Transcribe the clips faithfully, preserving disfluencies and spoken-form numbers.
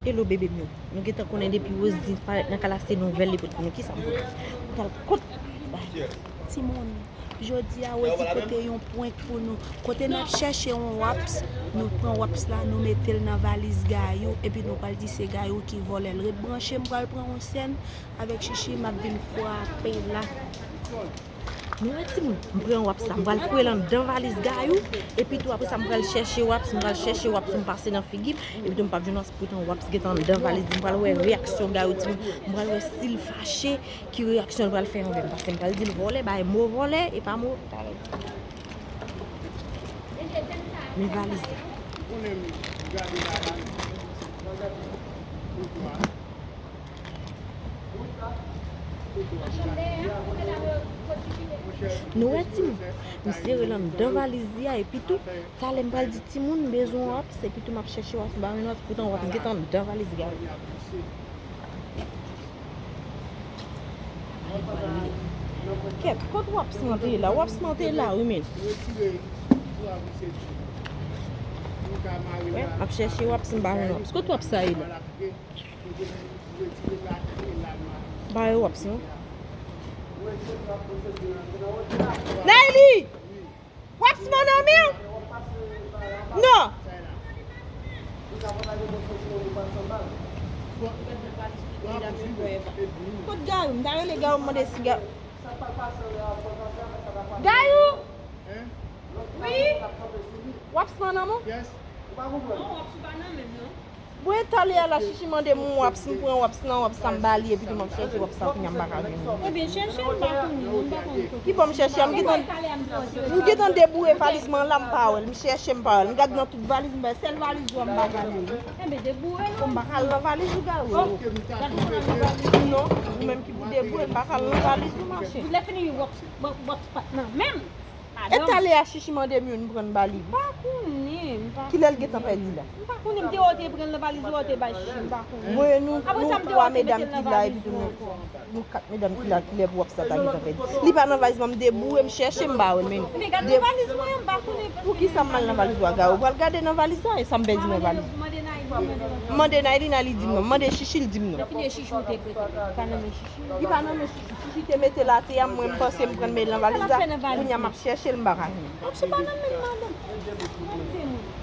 Hello bebe m yo. Nou gentan konnen depi Rosie parèt nan kay la se nouvèl li pote pou nou. Kisa m pote? M pral kont. Timoun, jodi a Rosie pote yon prank pou nou. Kote n ap chèche yon wòps, nou pran wòps la, nou mete l nan valiz Gayou, epi nou pral di se Gayou ki vòlè l. Ret branche, m pral pran yon sèn avèk Chichi, m ap vin frape la. Nou wè timoun, m pran wòps la, m pral foure l anndan valiz Gayou, epi tou apre sa m pral chèche wòps, m pral chèche wòps, m pase nan figi m, epi tou m p ap jwenn wòps, poutan wòps gentan anndan valiz li, m pral wè reyaksyon Gayou timoun, m pral wè si l fache, ki reyaksyon l pral fè anvè m, paske m pral di l vòlè, bay mo vòlè, e pa mo talè. Men valiz la. Nou wè timoun, m sere l anndan valiz li a, epi tou, talè m pral di timoun m bezwen wòps, epi tou m ap chèche wòps, m pa jwenn wòps, poutan wòps gentan anndan valiz Gayou. Kèt, kot wòps lan te ye la? Wòps lan te la, wi, men. Wè, m ap chèche wòps, m pa jwenn wòps. Kot wòps sa ye la? Ba yo wòps non. Nayli! Wòps mwen nan men w? Non. Kot Gayou? M ta rele Gayou, m mande si Gayou. Gayou! Wi? Wòps mwen nan men w? Bon, e talè a la Chichi mande m wòps, m pran wòps lan, wòps sa m ba li, epi tou m ap chèche wòps sa, kounye a m pa ka jwenn li. Ebyen, chèche, m pa konnen, m pa konn kote. Ki bò m chèche a? M gentan, m gentan deboure valiz mwen la, m pa wè l, m chèche, m pa wè l. M gade nan tout valiz, m pa, sèl valiz ou a m pa gade li. Ebyen, deboure non. M pa ka al nan valiz ou, Gayou. Non, ou menm ki pou deboure, m pa ka al nan valiz ou, mache. Lè fini, wòps, wòps pa t nan men m. E talè a Chichi mande m youn, m pran m ba li. M pa konnen, m pa konnen. Kilè l gentan pèdi la? M pa konnen, m te wè w te pran l nan valiz ou, w te bay Chichi, m pa konnen. Voye nou, nou twa medam ki la, epi tou nou, nou kat medam ki la, kilè pou wòps sa ta gentan pèdi. Li pa nan valiz mwen, m deboure, m chèche, m pa wè l, men. Men gade nan valiz mwen, m pa konnen. Poukisa m al nan valiz ou a, Gayou? Ou pral gade nan valiz la, e sa m pèdi nan valiz. M mande Nayli, Nayli di m non. M mande Chichi, l di m non. Li pa nan men Chichi. Li pa nan men Chichi. Chichi te mete l atè a, mwen m panse m pran m met l nan valiz la. Kounye a m ap chèche l, m pa ka jwenn. Wòps ou pa nan men l, madanm.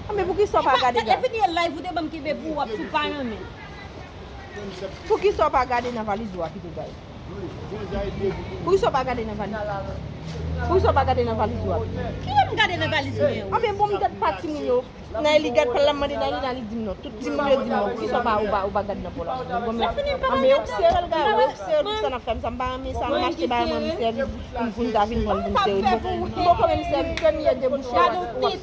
Anben poukisa w pa gade la? Lè fini e live ou te ban m kenbe pou wòps ou pa nan men. Poukisa w pa gade nan valiz ou a pito, Gayou? Poukisa w pa gade nan valiz? Poukisa w pa gade nan valiz ou a? Kilè m gade nan valiz mwen an? Anben bon, m gad pa timoun yo. Nayli gad pa l, la m mande Nayli, Nayli di m non. Tout timoun yo di m non. Poukisa w pa, ou pa, ou pa gad nan po la? Anben yo k sere l, Gayou, yo k sere l pou sa n ap fè m sa. M pa renmen sa, m achte bagay mwen, m sèvi pou m ta vin pran l pou m sere l. Bon, m poko menm sèvi, premye debouche wòps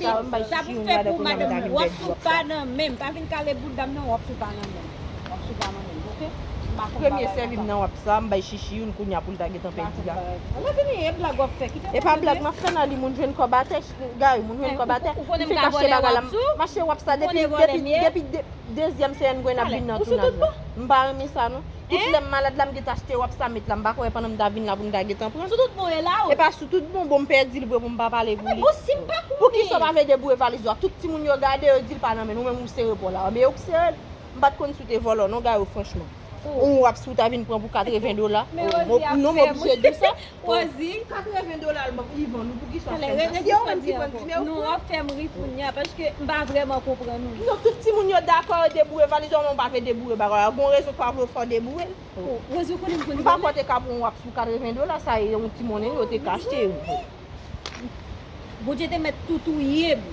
sa, m bay Chichi youn ladan, kounye a m ta vin pèdi wòps sa. Wòps ou pa nan men m, pa vin kale bout dam nan, wòps ou pa nan men m. Wòps ou pa nan men m, oke? M pa konn bagay konsa. Premye sèvi m nan wòps sa, m bay Chichi youn, kounye a pou l ta gentan pèdi la. Lè fini, e blag w ap fè, kite m tranble. E pa blag m ap fè, Nayli, moun jwenn kòb atè, Gayou, moun jwenn kòb atè. Ou konnen m ka vòlè wòps ou? M achte wòps sa depi, depi, depi de, dezyèm semèn mwen ap vin nan tounaj la. M pa renmen sa non. Tout lè m malad la, m gentan achte wòps sa met la, m pa kwè pandan m ta vin la pou m ta gentan pran. Sou tout bon e la ou? E pa sou tout bon, bon m pèdi l vre pou m pa pale pou li. Bon, si m pa konnen. Poukisa w pa vle deboure valiz ou a? Tout timoun yo gade, yo di l pa nan men l, ou menm ou sere pa w la. Anben yo k sere l. M pa t konn si w te vòlò non, Gayou, franchman. Yon wòps ou ta vin pran pou katreven dola. Non, m oblije di sa. Rosie. Katreven dola l ban, li vann ou, poukisa w ap fè m sa? Se ou menm ki pran di, men ou pran. Non, w ap fè m ri kounye a, paske m pa vrèman konprann ou. Non, tout timoun yo dakò, yo deboure valiz ou, men w pa vle deboure bagay la. Gon rezon k pa vle w fè w deboure l. Rosie, ou konnen m konn vòlè. M pa kwè w te ka pran yon wòps pou katreven dola, sa e yon ti monnen yo te ka achte. Bondye te mèt tou touye m.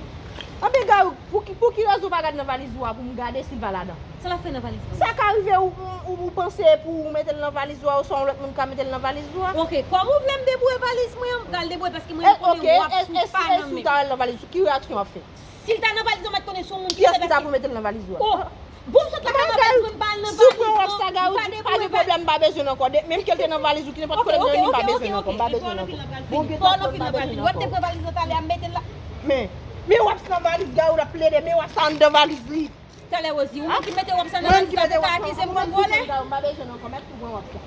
Anben, Gayou, pou ki, pou ki rezon w pa gad nan valiz ou a pou m gade si l pa ladan? Sa l ap fè nan valiz mwen? Sa ka rive ou, ou, ou panse pou ou mete l nan valiz ou a, oswa yon lòt moun ka mete l nan valiz ou a. Oke, kòm ou vle m deboure valiz mwen an, m pral deboure paske mwen m konnen wòps ou pa nan men m. E si w ta al nan valiz ou, ki reyaksyon w ap fè? Si l ta nan valiz ou, m mèt konnen se yon moun ki mete l paske. Kiyès ki ta pou mete l nan valiz ou a? Oh! Bon, m sot lakay mwen, m pa al nan valiz non, m pa deboure valiz. Si w pran wòps sa, Gayou, di pa gen pwoblèm, m pa bezwen l ankò. Menm ke l te nan valiz ou, ki nenpòt koulè m jwenn li, m pa bezwen l ankò, m pa bezwen l ankò. Bon, gen twòp moun pa bezwen l ankò. Wè, m te pran valiz nan talè a, m mete l la. Men, men wòps nan valiz, Gayou, l ap plede, men wòps sa anndan valiz li. Talè Rosie, ou menm ki mete wòp sa nan valiz la pou ka akize m kòm vòlè? M pa bezwen l ankò, mèt tou pran wòp sa.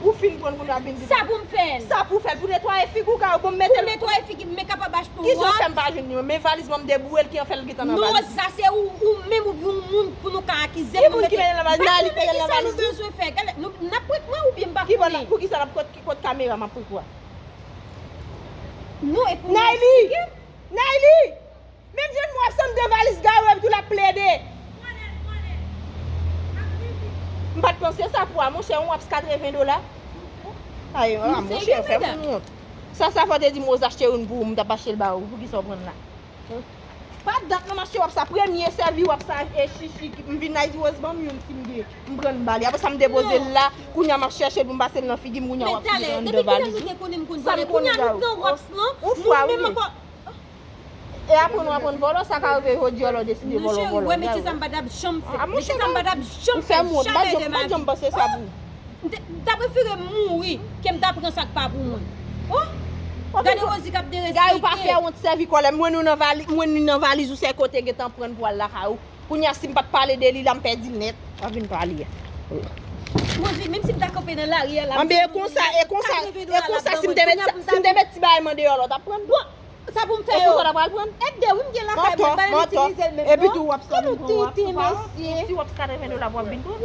Ou fin pran l kounye a vin di. Sa pou m fè l. Sa pou fè l, pou netwaye figi w, Gayou, bon, m mete l. Pou netwaye figi m, men kapab achte yon wòb. Kijan w fè m pa jwenn li? Men valiz mwen, m deboure l ki an fè l gentan nan valiz. Non, sa se ou, ou menm ou, yon moun pou nou ka akize l. Ki moun ki mete l nan valiz? Nayli ki mete l nan valiz. Ki sa nou bezwen fè? Gade, nou, n ap prank mwen oubyen m pa konnen? Ki bò n ap, pou ki sa n ap, kot, kot kamera m ap prank ou a? Non, e pou nou eksplike. Nayli! Menm jan nou ap sanm de valiz Gayou epi tou l ap plede. M pa t panse sa pou a, monchè, yon wòb katreven dola. Ay, a, monchè, fè m wont. Sa, sa fò te di m Rose achte youn pou ou, m t ap achte l ba ou. Poukisa w pran l la? Pa dat non, m achte wòb sa, premye sèvi wòb sa, e chichi, m vin la, li di Rose ban m youn si m gen, m pran l m ba li. Apre sa, m depoze l la, kounye a m ap chèche l pou m pase l nan figi m, kounye a wòb ki anndan valiz ou. Sa m konnen Gayou. Yon fwa, wi. E aprann w aprann vòlò, sa ka rive jodi a lè w deside vòlò, vòlò. Monchè, wè, metye sa m pa t ap janm fè. Metye sa m pa t ap janm fè, jamè de ma vi. Ou fè m wont, m pa t janm, m pa t janm panse sa pou ou. M te, m ta prefere m mouri ke m ta pran sa k pa pou mwen. Oh! Gade Rosie k ap derespekte. Gayou, pa fè wont, sèvi kòlè. Mwen nou nan vali, mwen nou nan valiz ou, se kote gentan pran pou al lakay ou. Kounye a, si m pa t pale de li la, m pèdi l nèt. W ap vin pale a. Rosie, menm si m ta kanpe nan lari a la, m te mouri. Anben, e konsa, e konsa, e konsa, si m te met, si m te met ti bagay m andeyò la, w t ap pran l? Bon, sa pou m fè yo. E konsa w ta pral pran l? Ede wi, m gen lakay mwen, m pa menm itilize l menm non. Epi tou, w ap sòti pran w ap sou pa w. Yon ti wòb katreven dola pou w ap vin pran.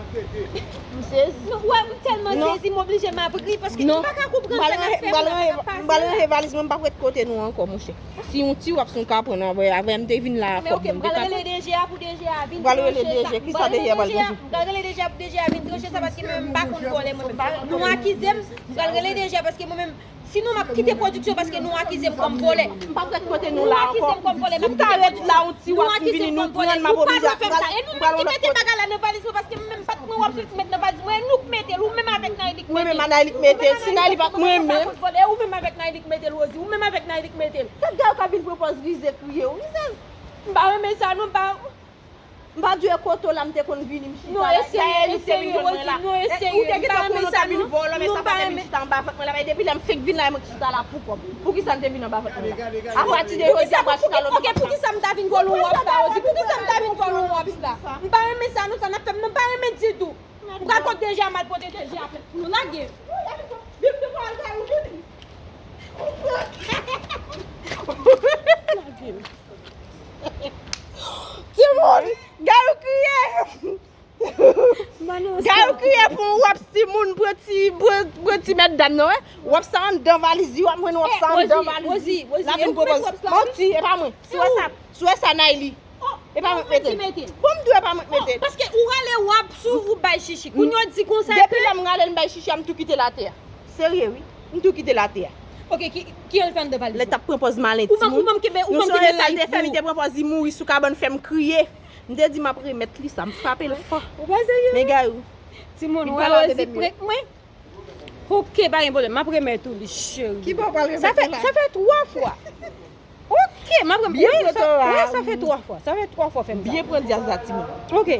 M sezi. Non, wè, m tèlman sezi, m oblije m ap ri, paske m pa ka konprann sa k ap fè moun nan sa k ap pase la. M pral ranje valiz mwen, m p ap ret kote nou ankò, monchè. Si yon ti wòb si w ka pran avè, avè m te vin la a kòb mwen. Men oke, m pral rele D G a pou D G a vin tranche sa. M pral rele D G a, kisa D G a pral tranche? M pral rele D G a pou D G a vin tranche sa, paske mwen menm m pa konn vòlè mwen menm. Nou akize m, m pral rele D G a paske mwen menm, sinon m ap kite pwodiksyon paske nou akize m kòm vòlè. M p ap ret kote nou la ankò. Nou akize m kòm vòlè, m ap kite pwodiksyon. Si w ap vin vini, nou pran, m ap oblije ap pral, m pral yon lòt kote. Nou pa dwe fè m sa. E nou menm ki mete bagay la nan valiz mwen, paske mwen menm m pa t pran wòb sou li pou m met nan valiz mwen, e nou k mete l, ou menm avèk Nayli k mete l. Mwen menm a Nayli k mete l, si Nayli pa t mwen menm. E ou menm avèk Nayli k mete l, Rosie, ou menm avèk Nayli k mete l. Gad Gayou k ap vin pran pòz rizè, kriye, w rizèz. M pa renmen sa non, m pa, m pa dwe kote w la, m te konn vini, m chita la. Non, e serye, e serye, Rosie, non, e serye. Ou te gentan konnen w t ap vin vòlò, men sa pa t vin chita anba vant mwen la, men depi lè m fenk vin la, e mwen ki chita la pou kò m. Poukisa n te vin anba vant mwen la? Apati de jodi a, m pral chita lòt bò. Oke, poukisa m ta vin vòlè yon wòb sa, Rosie? Poukisa m ta vin vòlè yon wòb sa? M pa renmen sa, non, sa n ap fè m, non, m pa renmen ditou. M pral kot D G a, m al pote D G a plent pou nou. Lage. Timoun, Gayou kriye. Gayou kriye pou yon wòb timoun, pran ti, pran, pran ti mètdam nan, wi. Wòb sa anndan valiz li, w ap jwenn wòb sa anndan valiz li. L ap vin pran pòz. Manti, e pa mwen. Si w wè sa, si w wè sa, Nayli. E pa mwen k mete l. Bon, m di w e pa mwen k mete l. Paske ou rale wòb sou ou bay chichi. Kounye a w di konsa ke. Depi lè m rale l m bay chichi a, m tou kite l atè a. Serye, wi. M tou kite l atè a. Oke, ki, ki an l fè anndan valiz la? Lè t ap pran pòz malen timoun. Ou ban, ou ban m kenbe, ou ban m kenbe l la. Li te pran pòz li mouri sou kabann fè m kriye. M te di m ap remèt li sa, m frape l fò. Ou pa serye? Men Gayou. Timoun, ou wè Rosie prank mwen? Oke, pa gen pwoblèm, m ap remèt ou li, cheri. Ki bò w pral remèt li la? Sa fè, sa fè twa fwa. Oke, m ap remèt. Byen pran sa, wi, sa fè twa fwa. Sa fè twa fwa w fè m sa. Byen pran dyaz la, timoun. Oke.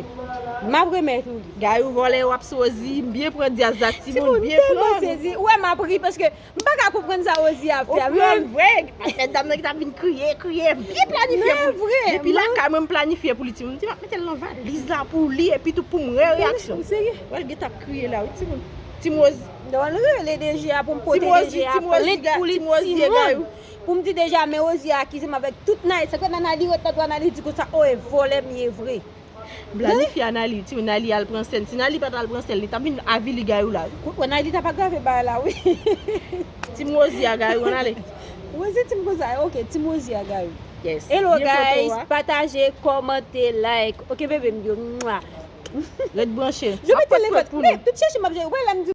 M ap remèt ou li. Gayou vòlè, w ap sezi. Byen pran dyaz la, timoun. Byen pran. Timoun, m tèlman sezi. Ou wè m ap ri paske m pa ka konprann sa Rosie ap fè a. Ou pran l vre. Mètdam nan ki t ap vin kriye, kriye. Byen planifye pou li. Depi lakay mwen, m planifye pou li, timoun. M di m ap mete l nan valiz la pou li, epi tou pou m wè reyaksyon l. Ou serye? Wè l gentan ap kriye la, wi, timoun. Timoun Rosie. Donk, rele D G a pou m pote D G a plent pou li, timoun. Pou m di D G a, men Rosie akize m avèk tout Nayli. Sa k fè Nayli ret nan dwa Nayli di konsa, o, e vòlè m ye vre. Planifye a Nayli, timoun, Nayli al pran sèn. Si Nayli pa t al pran sèn, li t ap vin avili Gayou la, wi. Ou wè Nayli t ap agrave bagay la, wi. Team Rosie a Gayou, ann ale. Rosie team konsa, oke, team Rosie a Gayou. Yes. Hello guys, pataje, kòmante, like. Oke, bebe m yo. Mwa. Ret branche. M ap pote plent pou nou. Men, tout chèche m ap jere. Ou wè lè m di